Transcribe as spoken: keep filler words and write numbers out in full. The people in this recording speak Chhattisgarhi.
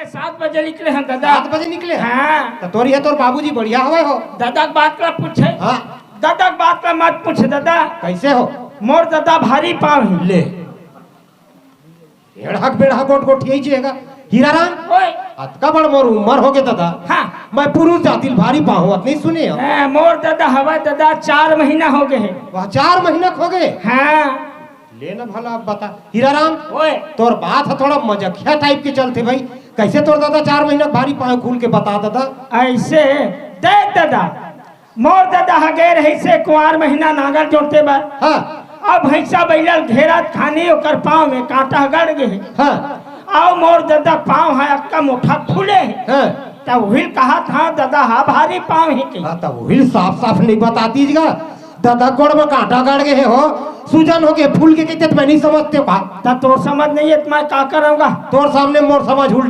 सात बजे निकले हन दादा। सात बजे निकले हन? हाँ। त तोर इहाँ तोर बाबूजी बढ़िया हवय हो। दादा के बात ला पूछे। हाँ। दादा के बात ला मत पूछ दादा। कइसे हो? मोर दादा भारी पाँव हे। ले। एड़हक बेड़हक गोठ गोठियाही जगा। हीराराम, ओए। अतका बड़ मोर उमर होगे दादा। हाँ। मैं पुरुष जाति ल भारी पाँव होवत नइ सुने हँव। ए, मोर दादा हवय दादा, चार महीना होगे हे। वाह, चार महीना के होगे? हाँ। ले ना भला अब बता। हीराराम, ओए। तोर बात ह थोड़ा मजकिया type के चलथे भाई। कइसे तोर दादा चार महीना के भारी पाँव, खुल के बता दादा। अइसे, देख दादा, मोर दादा ह गे रहिसे कुंवार महीना नांगर जोते बर। हाँ। अब भइँसा बइला ल घेरत खानी ओकर पाँव में काँटा गड़ गे हे। हाँ। अउ मोर दादा पाँव ह अतका मोटा फूले हे। हाँ। त उही ल कहत हँव दादा ह भारी पाँव हे कहि। हाँ, त उही ल साफ साफ नइ बता दीस गा। दादा गोड़ में काँटा गड़ गे हे हो, सूजन होगे, फूल गे कहिथे त मैं नइ समझतेंव का। त तोर समझ नइ हे त मैं का करँव गा? तोर सामने मोर समझ उल्टा